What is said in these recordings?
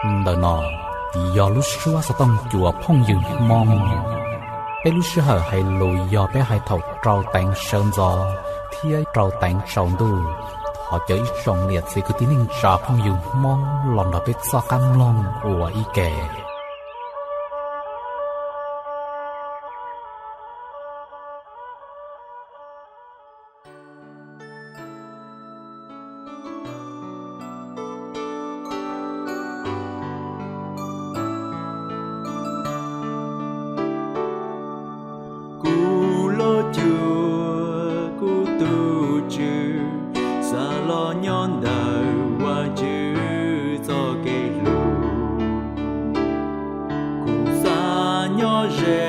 Ntawm no yog lub suab xov tooj cua phooj ywg Hmoob. Peb lub sij hawm hais lus yog peb hais thaum rau teev sawv ntxov thiab rau teev tsaus ntuj. Thov caw ib tsoom niam txiv kwv tij neej tsa phooj ywg Hmoob los nrog peb txoj qab mloog ua ib ke. Kuv los cuag kuv tus Tswv, xav los nyob ntawm Vajtswv txoj kev hlub. Kuv xav nyob ze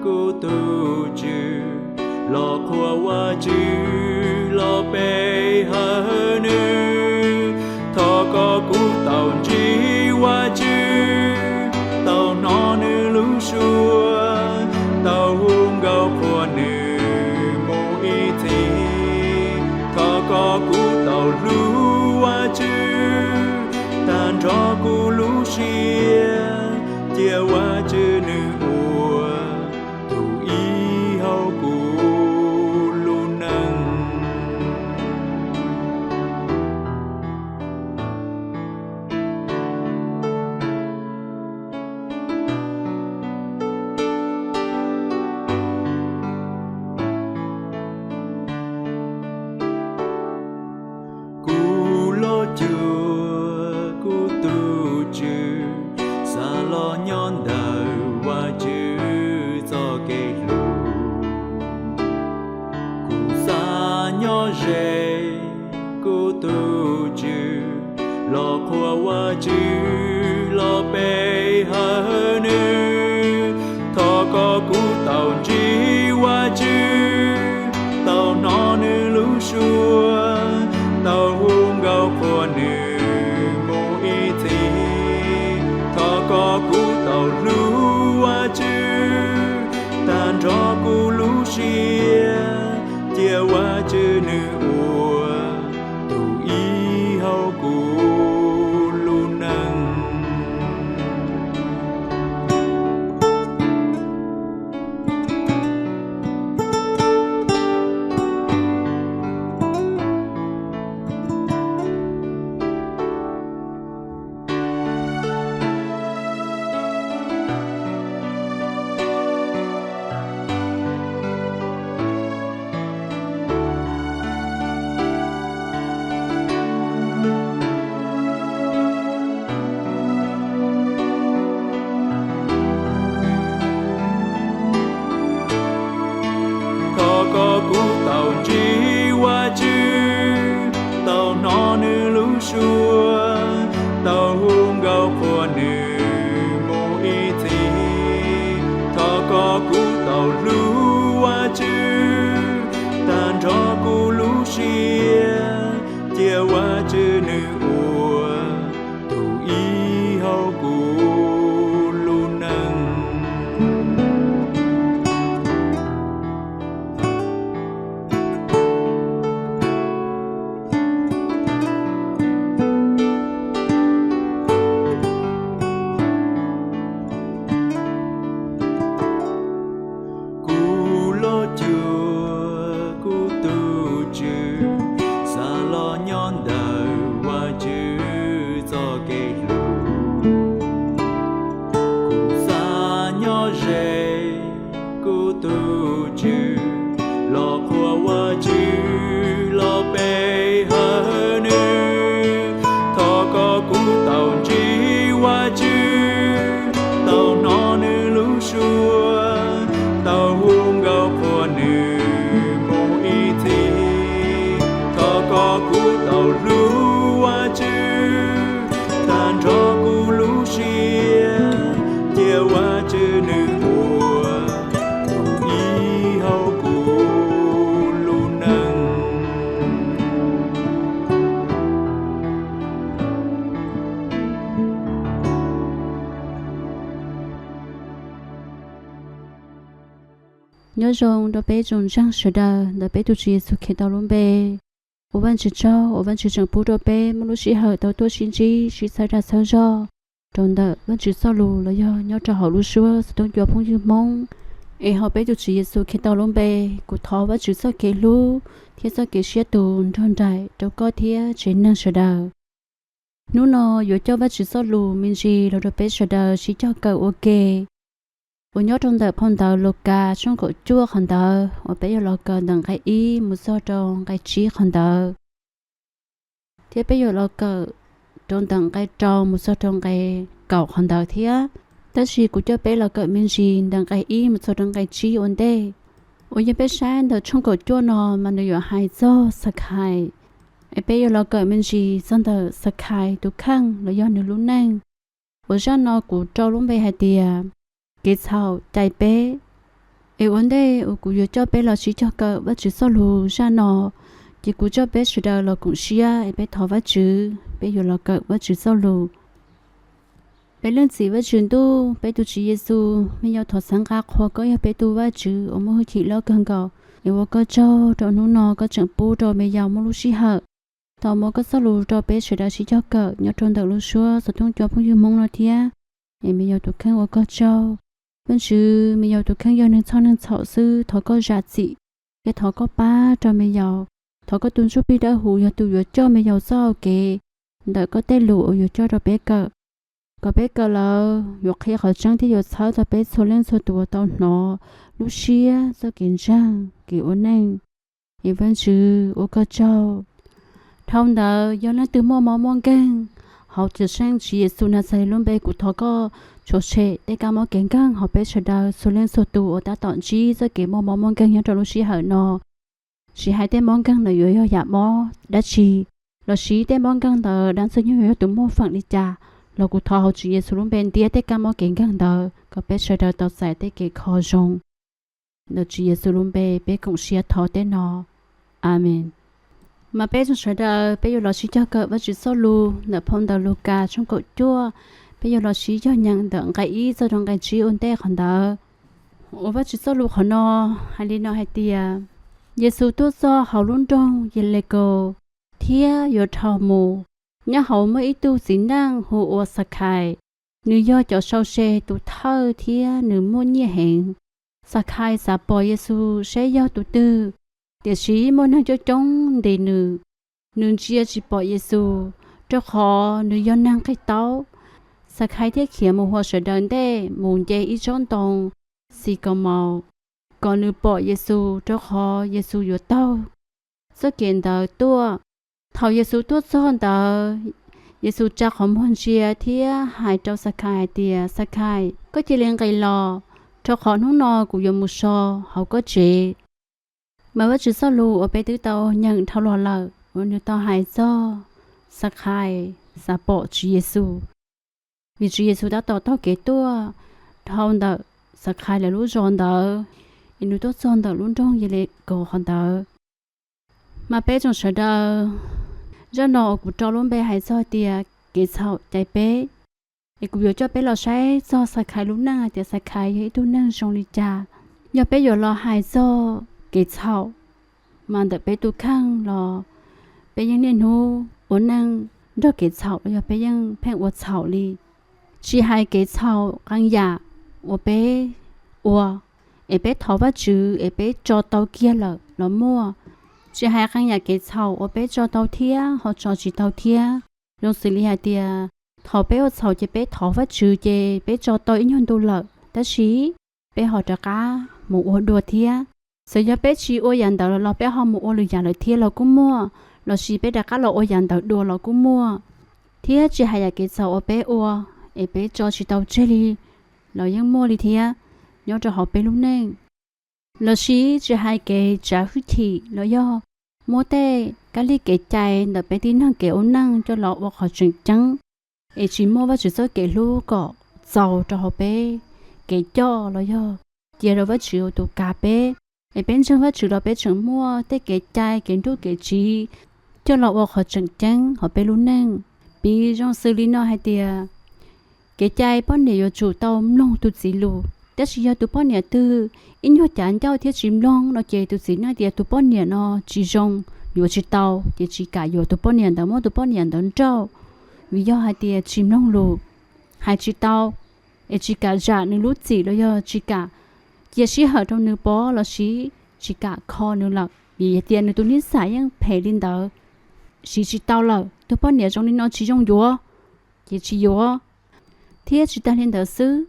kuv tus Tswv, los qhuas Vajtswv los pe hawm nws. Thov koj kuv tau ntsib Vajtswv, tau hnov nws lub suab, tau hu nkauj qhuas nws mus ib txhis. Thov koj kuv tau hlub Vajtswv tag nrho kuv lub siab, cia Vajtswv nws ua tus ib hauv kuv lub neej. Kuv los cuag kuv tus Tswv, xav los nyob ntawm Vajtswv txoj kev hlub. Kuv xav nyob ze kuv tus Tswv, los qhuas Vajtswv los pe hawm nws. Thov koj kuv tau ntsib Vajtswv, tau hnov nws lub suab, tau hu nkauj qhuas nws mus ib txhis. Thov koj kuv tau hlub Vajtswv tag nrho kuv lub siab, cia Vajtswv nws ua tus ib hauv kuv lub neej. Thov koj kuv tau ntsib Vajtswv, tau hnov nws lub suab, tau hu nkauj qhuas nws mus ib txhis. Thov koj kuv tau hlub Vajtswv tag nrho kuv lub siab, cia Vajtswv nws ua tus ib hauv kuv lub neej. Kuv los cuag kuv tus Tswv, xav los nyob ntawm Vajtswv txoj kev hlub. Kuv xav nyob ze kuv tus Tswv, los qhuas Vajtswv los pe hawm nws. Thov koj kuv tau ntsib Vajtswv, tau hnov nws lub suab, tau hu nkauj qhuas nws mus ib txhis. Thov koj kuv tau hlub Vajtswv tag nrho kuv lub siab, cia Vajtswv nws ua tus ib hauv kuv lub neej. Nyob zoo rau peb tsoom ntseeg sawv daws ntawm peb tus Tswv Yexus Khetos lub npe. Ua Vajtswv tsaug uas Vajtswv tseem pub rau peb muaj lub sij hawm tau tuaj sib ntsib sib txhawb dag txhawb zog rau ntawm Vajtswv txoj lus los yog nyob rau hauv lub suab xov tooj cua phooj ywg Hmoob, es hauv peb tus Tswv Yexus Khetos lub npe, kuv thov Vajtswv txoj kev hlub thiab txoj kev siab tus nrog nraim rau koj thiab tsev neeg sawv daws. Hnub no yuav coj Vajtswv txoj lus me ntsis los rau peb sawv daws sib cog kawm ua ke, uas nyob rau ntawm phau ntawv Lukas tshooj kaum cuaj qhov ntawd uas peb yuav los kawm ntawm nqe ib mus txog rau nqe tsib qhov ntawd, thiab peb yuav los kawm rau ntawm nqe rau mus txog rau nqe kaum qhov ntawd thiab. Tab sis kuv coj peb los kawm me ntsis ntawm nqe ib mus txog rau nqe tsib ua ntej. Uas yog peb saib ntawm tshooj kaum cuaj no mas nws yuav hais txog Xakhais, es peb yuav los kawm me ntsis txog ntawm Xakhais tus kheej los yog nws lub neej, uas zaj no kuv rau lub npe hais tias kev txhaum cais peb. Es ua ntej uas kuv yuav coj peb los sib cog kawm Vajtswv txoj lus zaj no, ces kuv coj peb sawv daws los koom siab es peb thov Vajtswv, peb yuav los kawm Vajtswv txoj lus. Peb leej txiv Vajtswv ntuj, peb tus Tswv Yexus, me yau thov txhawb nqa qhuas koj yog peb tus Vajtswv uas muaj hwj chim loj kawg nkaus, es ua koj tsaug rau hnub no koj tseem pub rau me yau muaj lub sij hawm tau muab koj txoj lus rau peb sawv daws sib cog kawm nyob rau ntawm lub suab xov tooj cua phooj ywg Hmoob no thiab. Es me yau tus kheej ua koj tsaug. Vajtswv, me yau tus kheej yog neeg txhoj neeg txhaum xwb, thov koj zam txim, thiab thov koj pab rau me yau. Thov koj tus Ntsuj Plig Dawb Huv yog tus yuav coj me yau txoj hau kev ntawm koj tej lus uas yuav coj rau peb kawm, kom peb kawm lawm yuav qhia qhov tseeb thiab yuav txhawb tau peb txhua leej txhua tus uas tau hnov lub siab txoj kev ntseeg kev ua neej. Es Vajtswv ua koj tsaug. Dhau ntawd yog leej twg muaj mob muaj nkeeg, hauv cawm seej Tswv Yexus Naxales lub npe kuv thov koj tshwm sim tej kab mob kev nkeeg hauv peb sawv daws txhua leej txhua tus uas tab tom ntsib txoj kev muaj mob muaj nkeeg nyob rau lub sij hawm no. Tsis hais tej mob nkeeg ntawd yuav yog yam mob dab tsi, los sis tej mob nkeeg ntawd dab ntxwg nyoog yuav yog tus muaj feem li cas, los kuv thov hauv Tswv Yexus lub npe ntiab tej kab mob kev nkeeg ntawd kom peb sawv daws tau txais tej kev kho zoo. Ntawm Tswv Yexus lub npe peb koom siab thov tej no. Amees. Mas peb tsoom sawv daws peb yuav los sib cog kawm Vajtswv txoj lus ntawm phau ntawv Lukas tshooj kaum cuaj, peb yuav los sib cog nyeem ntawm nqe ib txog rau nqe tsib ua ntej qhov ntawd. Uas Vajtswv txoj lus qhov no hais li no hais tias, Yexus tuaj txog hauv lub nroog Yelekaus thiab yuav dhau mus, nyob hauv muaj ib tug txiv neej hu ua Xakhais. Nws yog cov sau se tus thawj thiab nws muaj nyiaj heev. Xakhais xav pom Yexus saib yog tus twg, tiam sis muaj neeg coob coob ntes nws, nws ntsia tsis pom Yexus, rau qhov nws yog neeg qig taub. Xakhais thiaj khiav mus hauv sawv daws ntej mus nce ib tsob ntoo xikaus maus, kom nws pom Yexus, rau qhov Yexus yuav taug txoj kev ntawd tuaj. Thaum Yexus tuaj txog ntawd, Yexus tsa qhov muag ntsia thiab hais rau Xakhais hais tias, Xakhais, koj cia li nqis los, rau qhov hnub no kuv yuav mus so hauv koj tsev. Mas Vajtswv txoj lus uas peb twb tau nyeem dhau los lawm uas nws tau hais txog Xakhais xav pom Tswv Yexus, vim Tswv Yexus tab tom taug kev tuaj dhau ntawm Xakhais lawv lub zos ntawd, es nws tuaj txog ntawm lub nroog Yelekaus qhov ntawd. Mas peb tsoom sawv daws, zaj no uas kuv rau lub npe hais txog tias kev txhaum cais peb, es kuv yuav coj peb los saib txog Xakhais lub neej hais tias Xakhais yog ib tug neeg zoo li cas. Yog peb yuav los hais txog kev txhaum, mas ntawm peb tus kheej los peb yeej niaj hnub ua neej nrog kev txhaum los yog peb yeej pheej ua txhaum li. Tsis hais kev txhaum qee yam uas peb ua, es peb thov Vajtswv es peb tso tau kiag lawm los muaj. Tsis hais qee yam kev txhaum uas peb tso tau thiab ho tso tsis tau thiab. Zoo xws li hais tias thaum peb ua txhaum ces peb thov Vajtswv ces peb tso tau ib nyuag ntu lawm, tab sis peb ho rov qab mus ua dua thiab. Txawm yog peb tsis ua yam ntawd los peb ho mus ua lwm yam lawm thiab los kuj muaj, los sis peb rov qab los ua yam ntawd dua los kuj muaj. Thiab tsis hais yam kev txhaum uas peb ua es peb tso tsis tau tseg li los yeej muaj li thiab, nyob rau hauv peb lub neej. Los sis tsis hais kev tsav hwj chim los yog muab tej kab lig kev cai ntawm peb tib neeg kev ua neej coj los ua qhov tseem ceeb, es tsis muaj Vajtswv txoj kev hlub kom txaus rau hauv peb kev coj los yog cia rau Vajtswv ua tus kav peb. Es peb ntseeg Vajtswv los peb tseem muaj tej kev cai kev nruj kev tsiv coj los ua qhov tseem ceeb hauv peb lub neej. Piv zoo xws li no hais tias, kev cai poj niam yuav tsum tau mloog tus txiv lus, tab sis yog tus poj niam twg ib nyuag cav ncauj thiab tsis mloog no ces tus txiv neej tias tus poj niam no tsis zoo, yuav tsis tau ces tsis kam yuav tus poj niam ntawd, muab tus poj niam ntawd nrauj. Vim yog hais tias tsis mloog lus, hais tsis tau, es tsis kam zam nws lub txim los yog tsis kam cia sij hawm rau nws pov lossis tsis kam kho nws lawm. Vim tias nws tus niag xav yeej phem li ntawd, siv tsis tau lawm. Tus poj niam zoo li no tsis zoo yuav, ces tsis yuav. Thiab tsis tag li ntawd xwb,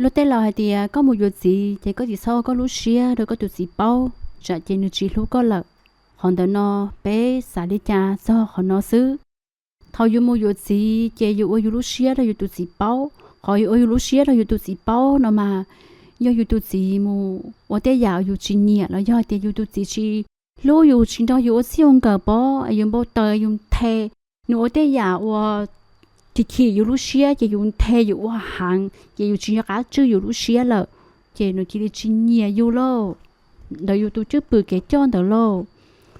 luag tej laus hais tias koj mus yuav txiv ces koj tsis txhob ua koj lub siab rau koj tus txiv paub, tsam ces nws tsis hlub koj lawm. Qhov ntawm no peb xav li cas txog qhov no xwb. Thaum yus mus yuav txiv ces yus ua yus lub siab rau yus tus txiv paub. Qhov yus ua yus lub siab rau yus tus txiv paub no mas yog yus tus txiv mus ua tej yam yus tsis nyiam los yog tias yus tus txiv tsis hlub yus, tsis nrog yus ua txij ua nkawm pov, yus npau taws yus nthe, nws ua tej yam uas chim chim yus lub siab ces yus nthe yus ua heev ces yus tsis nco qab tswj yus lub siab lawm, ces nws cia li tsis nyiam yus lauj. Ntawm yus tus cwj pwm kev coj ntawd lauj,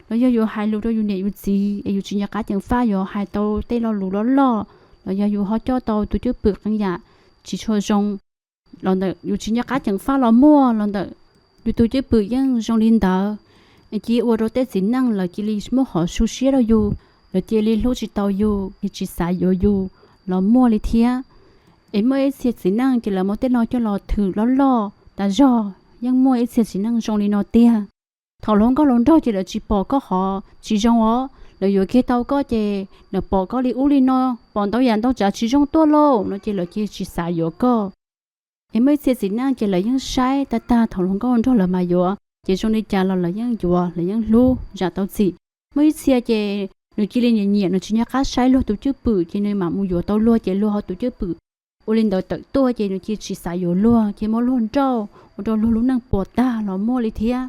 los yog yus hais lus rau yus niam yus txiv es yus tsis nco qab ceev faj yuav hais tau tej lo lus loj loj, los yog yus ho coj tau tus cwj pwm qee yam tsis tshua zoo, los ntawm yus tsis nco qab ceev faj los muaj, los ntawm yus tus cwj pwm yeej zoo li ntawd, es cia ua rau tej txiv neej lawv cia li muab qhov su siab rau yus, lawv cia li hlub tsis tau yus, cia tsis xav yuav yus los muaj li thiab. Es muaj ib txhia txiv neej ces lawv muab tej no coj los thwm loj loj tas zog, yeej muaj ib txhia txiv neej zoo li no tiag. Thaum hluas nkauj hluas nraug ces lawv tsis pom koj qhov tsis zoo os, lawv yuav kiag tau koj ces lawv pom koj li ub li no, pom ntau yam ntau tsav tsis zoo tuaj lauj no ces lawv cia tsis xav yuav koj. Es muaj ib txhia txiv neej ces lawv yeej saib tag tag thaum hluas nkauj hluas nraug lawv mas yuav, ces zoo li cas los lawv yeej yuav, lawv yeej hlub zam tau txim. Muaj ib txhia ces nws cia li nyiam nyiam, nws tsis nco qab saib luag tus cwj pwm ces nws mam mus yuav tau luag ces luag ho tus cwj pwm ua li ntawd tawm tuaj ces nws cia tsis xav yuav luag, ces muab luag nrauj ua rau luag lub neej puas tag los muaj li thiab.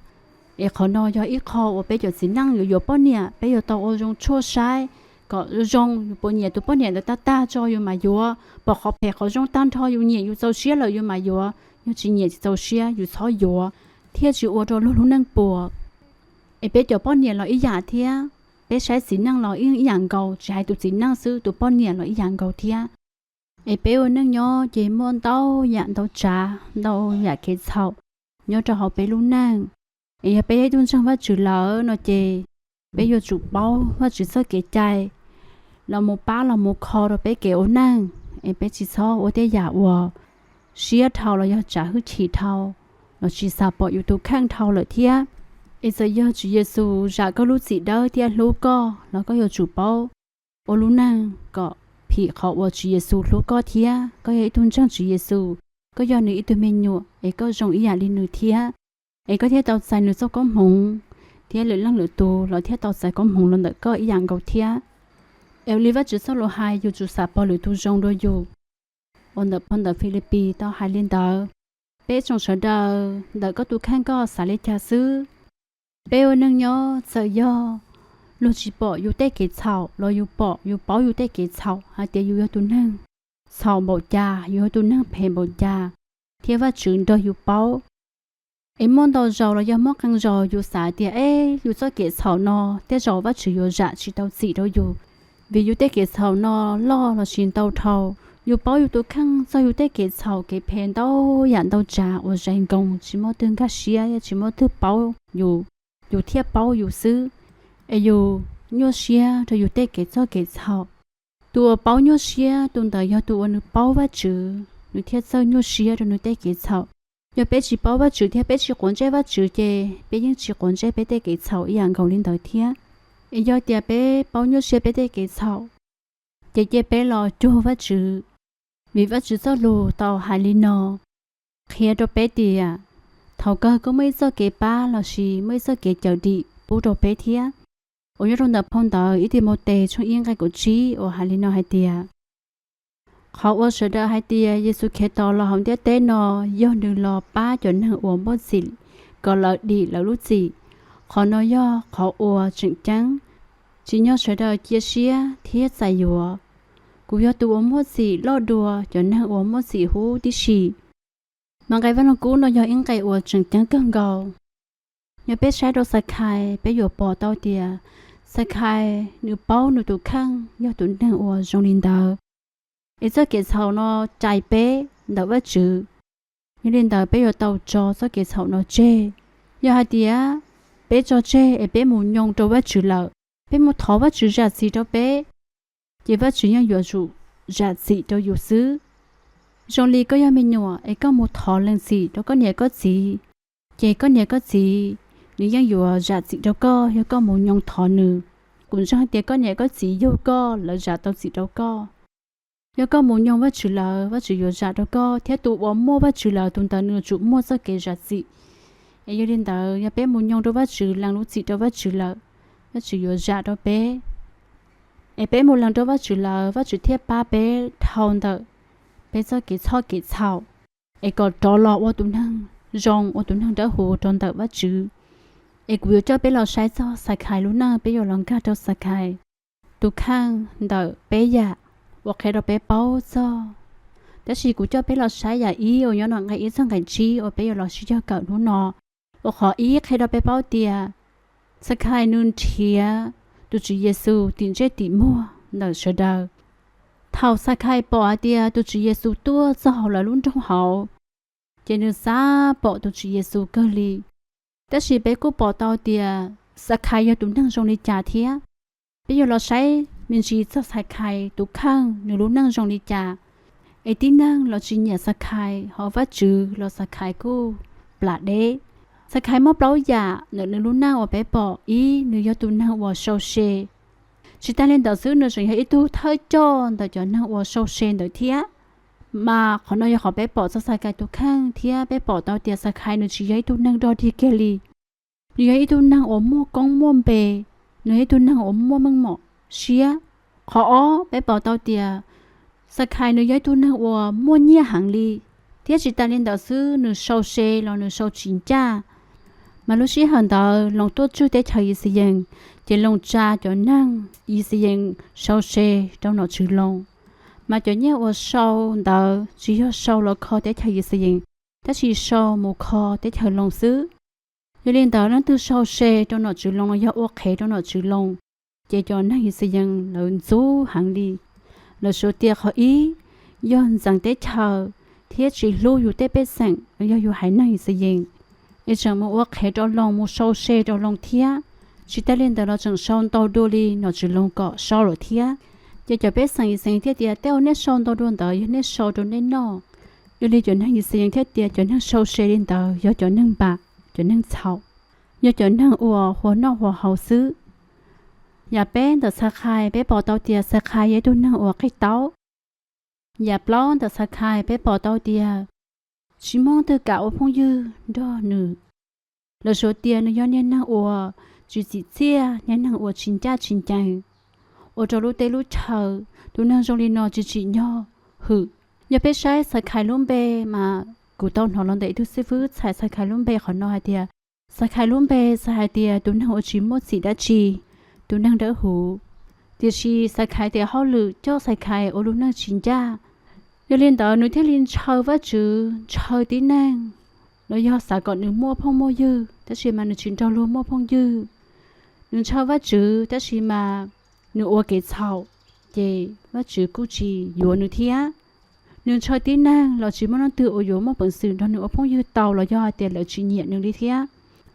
Es qhov no yog ib qho uas peb cov txiv neej yuav yuav poj niam peb yuav tau ua zoo tshuaj saib kom zoo, yus puas nyiam tus poj niam ntawd tag tag tso yus mam yuav, pom qhov phem qhov zoo tag nrho yus nyiam yus txaus siab lawm yus mam yuav, yog tsis nyiam tsis txaus siab yus txhob yuav, thiaj tsis ua rau luag lub neej puas. Es peb cov poj niam los ib yam thiab, peb saib txiv neej los ib yam nkaus, tsis hais tus txiv neej xwb, tus poj niam los ib yam nkaus thiab. Es peb ua neej nyob ces muaj ntau yam ntau tsav, ntau yam kev txhaum nyob rau hauv peb lub neej. Es yog peb yog ib tug ntseeg Vajtswv lawm no ces peb yuav tsum paub Vajtswv txoj kev cai los mus pab los mus kho rau peb kev ua neej, es peb tsis txhob ua tej yam uas siab dhau los yog tsav hwj chim dhau, los tsis xav pom yus tus kheej dhau lawm thiab. Es txawm yog Tswv Yexus zam koj lub txim dawb thiab hlub koj los koj yuav tsum paub ua lub neej kom phim qhov uas Tswv Yexus hlub koj thiab. Koj yog ib tug ntseeg Tswv Yexus, koj yog nws ib tug me nyuam es koj zoo ib yam li nws thiab. Es koj thiaj tau txais nws txoj koob hmoov, thiab lwm leej lwm tus los thiaj tau txais koob hmoov los ntawm koj ib yam nkaus thiab. Es li Vajtswv txoj lus hais, yus tsum xav pom lwm tus zoo dua yus. Uas ntawm phau ntawv Filipis tau hais li ntawd. Peb tsoom sawv daws, ntawm koj tus kheej koj xav li cas xwb? Peb ua neej nyob txawm yog luag tsis pom yus tej kev txhaum los yus pom yus paub yus tej kev txhaum hais tias yus yog tus neeg txhaum npaum cas, yus yog tus neeg phem npaum cas, thiab Vajtswv nrog yus paub. Es muaj ntau zaus los yog muaj qee zaus yus xav tias, es yus txoj kev txhaum no tej zaum Vajtswv yuav zam tsis tau txim rau yus, vim yus tej kev txhaum no loj lossis ntau dhau. Yus paub yus tus kheej txog yus tej kev txhaum kev phem ntau yam ntau tsav uas zais nkoos tsis muaj twg nkag siab thiab tsis muaj twg paub yus, yus thiaj paub yus xwb. Es yus nyuaj siab rau yus tej kev txog kev txhaum. Tus uas paub nyuaj siab tus ntawd yog tus uas nws paub Vajtswv, nws thiaj txawj nyuaj siab rau nws tej kev txhaum. Yog peb tsis paub Vajtswv thiab peb tsis quav ntsej Vajtswv ces peb yeej tsis quav ntsej peb tej kev txhaum ib yam nkaus li ntawd thiab. Es yog tias peb paub nyuaj siab peb tej kev txhaum, ces cia peb los cuag Vajtswv, vim Vajtswv txoj lus tau hais li no, qhia rau peb tias thaum kawg kuj muaj ib txoj kev pab lossis muaj ib txoj kev cawm dim pub rau peb thiab. Uas nyob rau ntawm phau ntawv ib Timautes tshooj ib nqe kaum tsib uas hais li no hais tias, qhov uas sawv daws hais tias Yexus Khetos los hauv ntiaj teb no yog nws los pab cov neeg uas muaj txim kom lawv dim lawv lub txim. Qhov no yog qhov uas tseem ceeb, tsim nyog sawv daws cia siab thiab txais yuav. Kuv yog tus uas muaj txim loj dua cov neeg uas muaj txim huv tib si. Mas nqe Vaj Lug Kub no yog ib nqe uas tseem ceeb kawg nkaus. Yog peb saib rau Xakhais, peb yuav pom tau tias Xakhais nws paub nws tus kheej yog tus neeg uas zoo li ntawd, es txoj kev txhaum no cais peb ntawm Vajtswv. Yog li ntawd peb yuav tau tso txoj kev txhaum no tseg. Yog hais tias peb tso tseg es peb mus nyoo rau Vajtswv lawm, peb mus thov Vajtswv zam txim rau peb, ces Vajtswv yeej yuav tsum zam txim rau yus xwb. Zoo li koj yog me nyuam es koj mus thov lees txim rau koj niam koj txiv, ces koj niam koj txiv nws yeej yuav zam txim rau koj yog koj mus nyoo thov nws. Kuv ntseeg tias koj niam koj txiv yug koj, lawv zam tau txim rau koj. Yog koj mus nyoo Vajtswv lawm, Vajtswv yuav zam rau koj, thiab tus uas muaj Vajtswv lawm, tus ntawd nws yuav tsum muaj txoj kev zam txim. Es yog li ntawd, yog peb mus nyoo rau Vajtswv, lees lub txim rau Vajtswv lawm, Vajtswv yuav zam rau peb. Es peb mus lees rau Vajtswv lawm, Vajtswv thiaj pab peb dhau ntawm peb txoj kev txhoj kev txhaum, es kom rov los ua tus neeg zoo, ua tus neeg dawb huv rau ntawm Vajtswv. Es kuv yuav coj peb los saib txog Xakhais lub neej, peb yuav los nkag rau Xakhais tus kheej ntawm peb yam uas qhia rau peb paub txog. Tab sis kuv coj peb los saib yam ib uas nyob nram nqe ib txog nqe tsib uas peb yuav los sib cog kawm hnub no, uas qhov ib qhia rau peb paub tias Xakhais nws nrhiav tus Tswv Yexus tim ntsej tim muag ntawm sawv daws. Thaum Xakhais pom hais tias tus Tswv Yexus tuaj txog hauv lawv lub nroog hauv, ces nws xav pom tus Tswv Yexus kawg li. Tab sis peb kuj pom tau tias Xakhais yog tus neeg zoo li cas thiab. Peb yuav los saib me ntsis txog Xakhais tus kheej, nws lub neej zoo li cas. Es tib neeg los tsis nyiam Xakhais, ho Vajtswv los Xakhais kuj plam deb. Xakhais muaj plaub yam ntawm nws lub neej uas peb pom. Ib, nws yog tus neeg uas sau se. Tsis tas li ntawd xwb, nws tseem yog ib tug thawj coj ntawm cov neeg uas sau se ntawd thiab. Mas qhov no yog qhov peb pom txog Xakhais tus kheej thiab peb pom tau tias Xakhais nws tsis yog ib tug neeg dog dig kiag li. Nws yog ib tug neeg uas muaj koob muaj npe, nws yog ib tug neeg uas muaj meej mom siab. Qhov ob, peb pom tau tias Xakhais nws yog ib tug neeg uas muaj nyiaj heev li, thiab tsis tas li ntawd xwb, nws sau se los nws sau tsis ncaj. Mas lub sij hawm ntawd Loos tuaj tswj teb chaws Yixayees, ces Loos tsa cov neeg Yixayees sau se rau nom tswv Loos. Mas cov nyiaj uas sau ntawd tsis yog sau los kho teb chaws Yixayees, tab sis sau mus kho teb chaws Loos xwb. Yog li ntawd, leej twg sau se rau nom tswv Loos los yog ua qhev rau nom tswv Loos, ces cov neeg Yixayees lawv ntxub heev li. Lawv suav tias qhov ib yog ntxeev teb chaws thiab tsis hlub yus tej pej xeem los yog yus haiv neeg Yixayees, es tseem mus ua qhev rau Loos, mus sau se rau Loos thiab. Tsis tas li ntawd los tseem sau ntau dua li nom tswv Loos kom sau lawm thiab. Ces cov pej xeem Yixayees thiaj tias, tej uas nej sau ntau dua ntawd yog nej sau rau nej noj. Yog li cov neeg Yixayees thiaj tias cov neeg sau se li ntawd yog cov neeg npam, cov neeg txhaum, yog cov neeg uas huas noj huas haus xwb. Yam peb ntawm Xakhais, peb pom tau tias Xakhais yog ib tug neeg uas qis taub. Yam plaub ntawm Xakhais, peb pom tau tias tsis muaj leej twg kam ua phooj ywg nrog nws. Lawv suav tias nws yog niag neeg uas tsis txim txiaj, niag neeg uas tsis ncaj tsis ncees, ua rau lub teb lub chaw, tus neeg zoo li no tsis tsim nyog hwm. Yog peb saib Xakhais lub npe, mas kuv tau hnov los ntawm ib tug xib fwb txhais Xakhais lub npe qhov no hais tias, Xakhais lub npe txhais hais tias tus neeg uas tsis muaj txim dab tsi, tus neeg dawb huv. Tiam sis Xakhais tes hauj lwm coj Xakhais ua lub neej tsis ncaj. Yog li ntawd nws thiaj li ntshaw Vajtswv, ntshaw tib neeg, los yog xav kom nws muaj phooj muaj ywg, tab sis mas nws tsis nrog luag muaj phooj ywg. Nws ntshaw Vajtswv, tab sis mas nws ua kev txhaum, ces Vajtswv kuj tsis yuav nws thiab. Nws ntshaw tib neeg los tsis muaj leej twg uas yuav muaj peev xwm nrog nws ua phooj ywg tau los yog hais tias lawv tsis nyiam nws li thiab.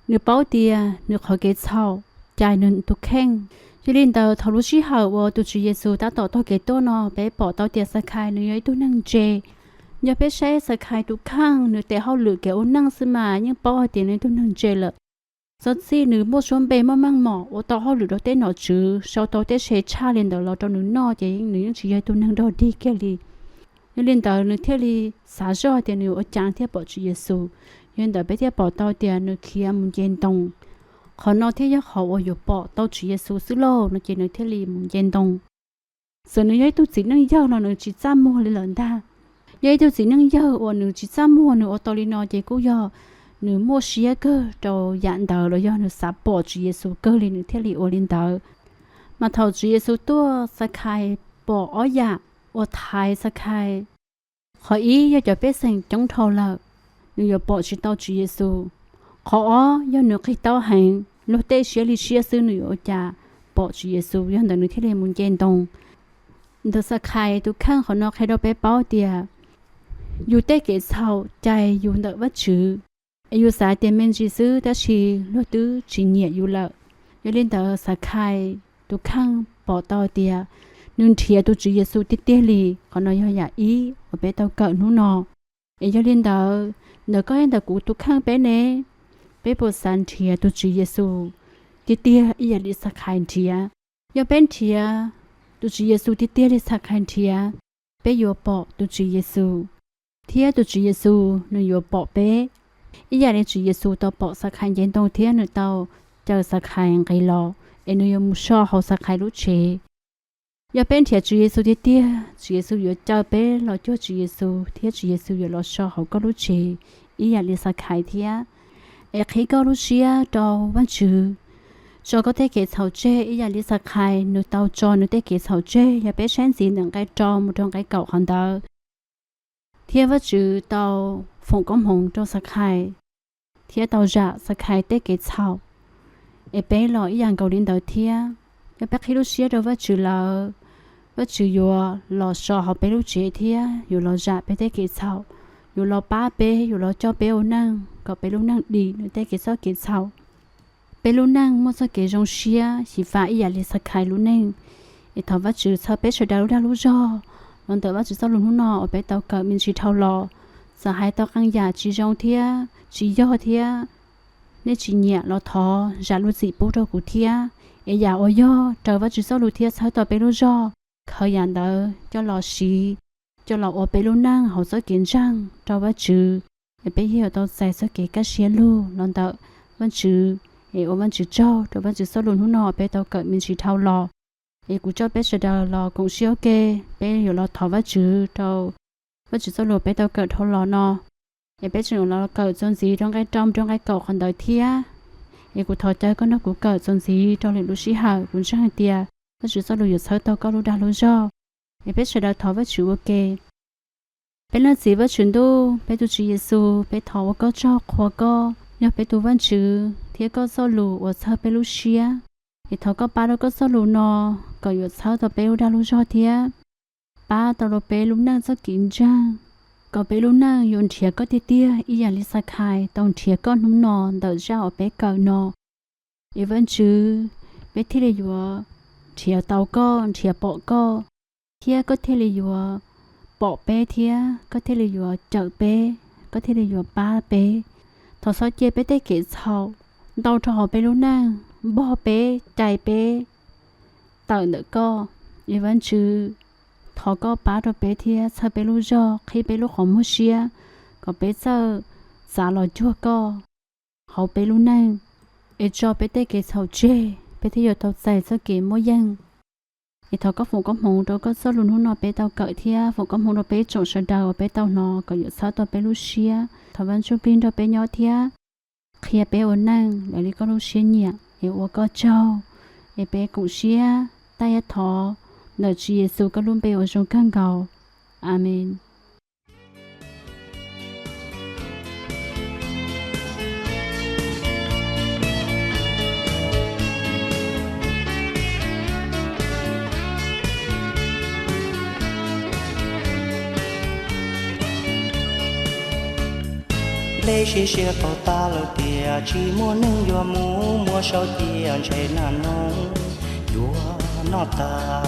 Nws paub tias nws qhov kev txhaum cais nws tus kheej. Yog li ntawd, thaum lub sij hawm uas tus Tswv Yexus tab tom taug kev tuaj no, peb pom tau tias Xakhais nws yog ib tug neeg ntse. Yog peb saib Xakhais tus kheej, nws tes hauj lwm kev ua neej xwb mas yeej paub hais tias nws ib tug neeg ntse lawm. Txog txij nws muaj suab npe muaj meej mom, ua tau hauj lwm rau tej nom tswv, sau tau tej se tshaj li ntawd los rau nws noj, ces nws yeej tsis yog ib tug neeg dog dig kiag li. Yog li ntawd nws thiaj li xav zoj tias nws ua cas thiaj pom Tswv Yexus. Yog li ntawd peb thiaj pom tau tias nws khiav mus nce ntoo. Qhov no thiaj yog qhov uas yuav pom tau Tswv Yexus xwb lauj no, ces nws thiaj li mus nce ntoo. Txawm nws yog ib tug txiv neej yawg los nws tsis txaj muag li lawm ntag. Yog ib tug txiv neej yawg uas nws tsis txaj muag, nws ua tau li no ces kuj yog nws muaj siab kawg rau yam ntawd los yog nws xav pom Tswv Yexus kawg li nws thiaj li ua li ntawd. Mas thaum Tswv Yexus tuaj, Xakhais pom ob yam uas thaiv Xakhais. Qhov ib yog cov pej xeem coob dhau lawm, nws yuav pom tsis tau Tswv Yexus. Qhov ob yog nws qis taub heev, luag tej siab li siab xwb nws yuav ua cas pom Tswv Yexus, yog ntawd nws thiaj li mus nce ntoo. Ntawm Xakhais tus kheej qhov no qhia rau peb paub tias yus tej kev txhaum cais yus ntawm Vajtswv. Es yus xav tias me ntsis xwb tab sis luag twb tsis nyiam yus lawm. Yog li ntawd Xakhais tus kheej pom tau tias nws nrhiav tus Tswv Yexus tiag tiag li. Qhov no yog yam ib uas peb tau kawm hnub no. Es yog li ntawd, ntawm koj thiab ntawm kuv tus kheej peb ne, peb puas xav nrhiav tus Tswv Yexus tiag tiag ib yam li Xakhais nrhiav? Yog peb nrhiav tus Tswv Yexus tiag tiag li Xakhais nrhiav, peb yuav pom tus Tswv Yexus, thiab tus Tswv Yexus nws yuav pom peb. Ib yam li Tswv Yexus tau pom Xakhais nce ntoo thiab nws tau caw Xakhais nqis los, es nws yuav mus so hauv Xakhais lub tsev. Yog peb nrhiav Tswv Yexus tiag tiag, Tswv Yexus yuav caw peb los cuag Tswv Yexus thiab Tswv Yexus yuav los so hauv koj lub tsev ib yam li Xakhais thiab. Es qhib koj lub siab rau Vajtswv, tso koj tej kev txhaum tseg ib yam li Xakhais nws tau tso nws tej kev txhaum tseg. Yog peb saib ntxiv ntawm nqe rau mus rau nqe kaum qhov ntawd, thiab Vajtswv tau foom koob hmoov rau Xakhais thiab tau zam Xakhais tej kev txhaum. Es peb los ib yam nkaus li ntawd thiab, yog peb qhib lub siab rau Vajtswv lawm, Vajtswv yuav los so hauv peb lub tsev thiab yuav los zam peb tej kev txhaum, yuav los pab peb, yuav los coj peb ua neej kom peb lub neej dim nws tej kev txoj kev txhaum. Peb lub neej muaj txoj kev zoo siab xyiv fab ib yam li Xakhais lub neej. Es thov Vajtswv txhawb peb sawv daws lub dag lub zog los ntawm Vajtswv txoj lus hnub no uas peb tau kawm me ntsis dhau los. Txawm hais tau qee yam tsis zoo thiab tsis yog thiab nej tsis nyiam los thov zam lub txim pub rau kuv thiab. Es yam uas yog raws Vajtswv txoj lus thiab txhawb tau peb lub zog, khaws yam ntawd coj los siv, coj los ua peb lub neej hauv txoj kev ntseeg rau Vajtswv, es peb yuav tau txais txoj kev kaj siab lug los ntawm Vajtswv. Es ua Vajtswv tsaug rau Vajtswv txoj lus hnub no peb tau kawm me ntsis dhau los. Es kuv coj peb sawv daws los koom siab ua ke, peb yuav los thov Vajtswv rau Vajtswv txoj lus peb tau kawm dhau los no. Es peb tseem yuav los kawm txuas ntxiv rau nqe rau mus rau nqe kaum qhov ntawd thiab. Es kuv thov caw koj nrog kuv kawm txuas ntxiv rau lwm lub sij hawm, kuv ntseeg hais tias Vajtswv txoj lus yuav txhawb tau koj lub dag lub zog. Es peb sawv daws thov Vajtswv ua ke. Peb leej Txiv Vajtswv ntuj, peb tus Tswv Yexus, peb thov ua koj tsaug qhuas koj yog peb tus Vajtswv thiab koj txoj lus uas txhawb peb lub siab. Es thov koj pab rau koj txoj lus no kom yuav txhawb tau peb lub dag lub zog thiab pab tau rau peb lub neej txoj kev ntseeg, kom peb lub neej yuav nrhiav koj tiag tiag ib yam li Xakhais tau nrhiav koj hnub no ntawm zaj uas peb kawm no. Es Vajtswv, peb thiaj li yuav nrhiav tau koj, nrhiav pom koj, thiab koj thiaj li yuav pom peb thiab koj thiaj li yuav cawm peb, koj thiaj li yuav pab peb. Thov txhob cia peb tej kev txhaum ntau rau hauv peb lub neej npog peb, cais peb tawm ntawm koj. Es Vajtswv, thov koj pab rau peb thiab txhawb peb lub zog, qhib peb lub qhov muag siab, kom peb txawj txav los cuag koj hauv peb lub neej, es tso peb tej kev txhaum tseg, peb thiaj yuav tau txais txoj kev muaj yeej. Es thov koj foom koob hmoov rau koj txoj lus hnub no peb tau kawm thiab foom koob hmoov rau peb tsoom sawv daws uas peb tau hnov kom yuav txhawb tau peb lub siab. Thov Vaj Ntsuj Plig nrog peb nyob thiab qhia peb ua neej raws li koj lub siab nyiam. Es ua koj tsaug, es peb koom siab, tab yab thov ntawm Tswv Yexus koj lub npe uas zoo kawg nkaus. Amees. Nplej siav siav qaug tag lawm tiag, tsis muaj neeg yuav mus muab sau cia ntshe nag noog yuav noj tag.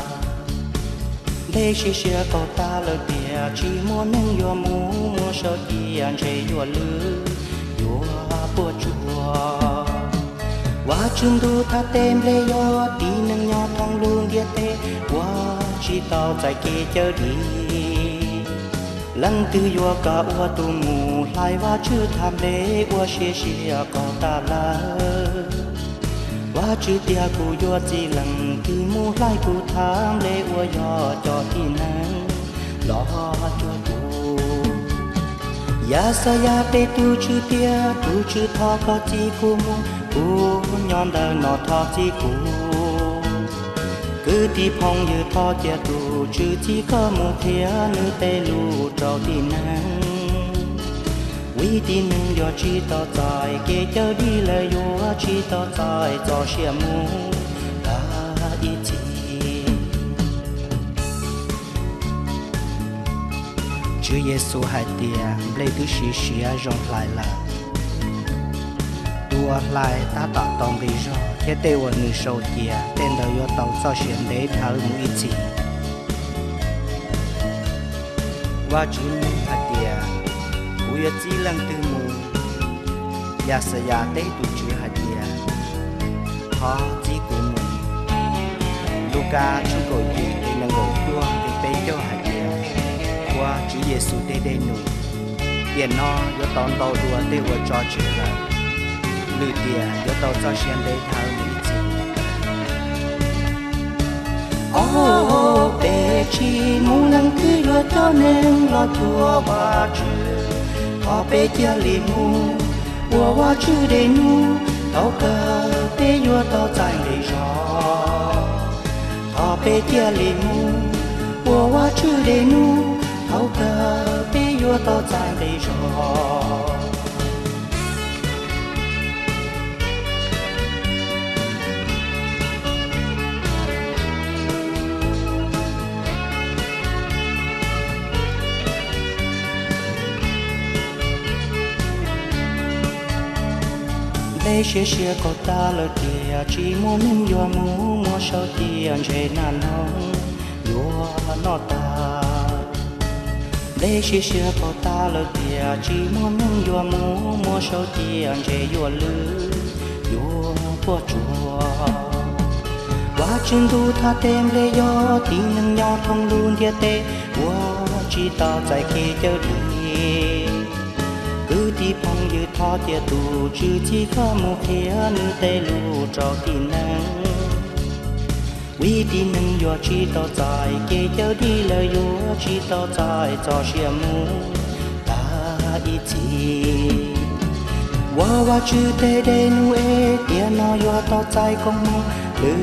Nplej siav siav qaug tag lawm tiag, tsis muaj neeg yuav mus muab sau cia ntshe yuav lwj yuav puas tsuaj. Vajtswv ntuj thaj teb nplej yog tib neeg nyob thoob lub ntiaj teb uas tsis tau txais kev cawm dim. Leej twg yuav kam ua tus mus hlais Vajtswv thaj nplej uas siav siav qaug tag lawm? Vajtswv tias kuv yuav txib leej twg mus hlais kuv thaj nplej uas yog cov tib neeg los cuag kuv? Yaxayas teb tus Tswv tias, tus Tswv thov koj txib kuv mus, kuv nyob ntawm no thov txib kuv. Kwv tij phooj ywg thov cia tus Tswv txib koj mus thiab nws tej lus rau tib neeg. Vim tib neeg yog tsis tau txais kev cawm dim lawm yuav tsis tau txais txoj sia mus tag ib txhis. Tswv Yexus hais tias nplej twb siav siav zoo hlais lawm. ua hlais tab tom tau nqi zog, thiab tej uas nws sau cia, tej ntawd yuav tau txoj sia ntev dhawv mus ib txhis. Vajtswv nug hais tias, kuv yuav txib leej twg mus? Yaxayas teb tus Tswv hais tias, thov txib kuv mus. Lukas tshooj kaum yim nqe nees nkaum cuaj nqe peb caug hais tias, ua Tswv Yexus tej dej num. Tiam no yuav tau ntau dua tej uas tso tseg lawm. Lwm tiam yuav tau txoj sia ntev dhawv mus ib txhis. Ob peb tsis mus leej twg yuav coj neeg los cuag Vajtswv. Thov peb cia li mus ua Vajtswv dej num, thaum kawg peb yuav tau txais nqi zog. Thov peb cia li mus ua Vajtswv dej num, thaum kawg peb yuav tau txais nqi zog. Nplej siav siav kom tas lawm tiag, tsis muaj neeg yuav mus, muab sau cia ntses nag noog yuav noj tag. Nplej siav siav kom tas lawm tiag, tsis muaj neeg yuav mus, muab sau cia ntses yuav lwj yuav puaj tsuag. Vajtswv ntuj thaj teb nplej yog, tib neeg nyob thoob lub ntiaj teb uas tsis tau txais kev cawm dim. Kwv tij phooj ywg, thov cia tus Tswv txib koj mus qhia nws tej lus rau tib neeg. Vim tib neeg yuav tsis tau txais kev cawm dim, lawv yuav tsis tau txais txoj sia mus tag ib txhis. Ua Vajtswv tej dej num es tiam no yuav tau txais koob hmoov, lwm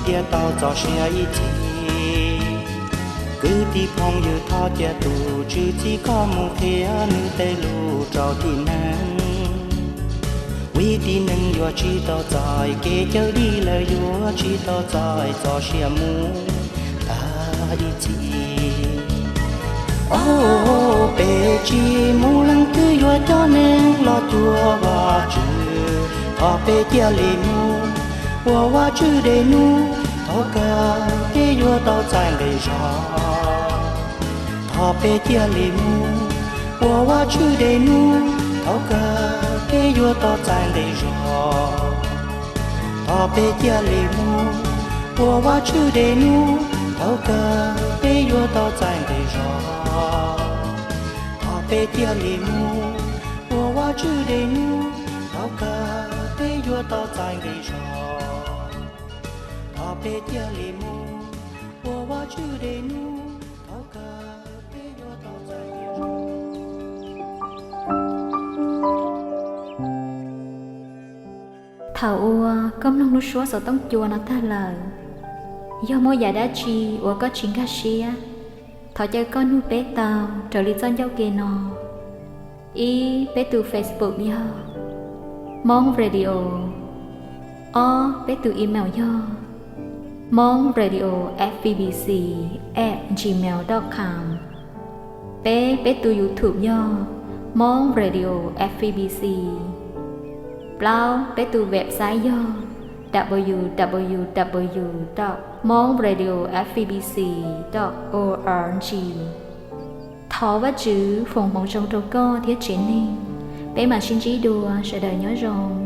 tiam tau txoj sia ib txhis. Kwv tij phooj ywg, thov cia tus Tswv txib koj mus qhia nws tej lus rau tib neeg. Vim tib neeg yuav tsis tau txais kev cawm dim, lawv yuav tsis tau txais txoj sia mus tag ib txhis. Ob peb tsis mus leej twg yuav coj neeg los cuag Vajtswv. Thov peb cia li mus ua Vajtswv dej num, thaum kawg peb yuav tau txais nqi zog. Thov peb cia li mus ua Vajtswv dej num, thaum kawg peb yuav tau txais nqi zog. Thov peb cia li mus ua Vajtswv dej num, thaum kawg peb yuav tau txais nqi zog. Thov peb cia li mus ua Vajtswv dej num, thaum kawg peb yuav tau txais nqi zog. Thov peb cia li mus ua Vajtswv dej num, thaum kawg peb yuav tau txais nqi zog. Thaum uas koj mloog lub suab xov tooj cua no tag lawm, yog muaj yam dab tsi uas koj tsis nkag siab, thov caw koj nug peb tau raws li txoj ncauj ke no. Ib, peb tus Facebook yog Hmoob Radio. Ob, peb tus email yog Hmoob Radio F B B C at gmail dot com. Peb, peb tus YouTube yog Hmoob Radio F B B C. Plaub, peb tus website yog w w w dot hmoob radio f b c dot o r g. Thov Vajtswv foom hmoov zoo rau koj thiab tsev neeg. Peb mam sib ntsib dua, sawv daws nyob zoo.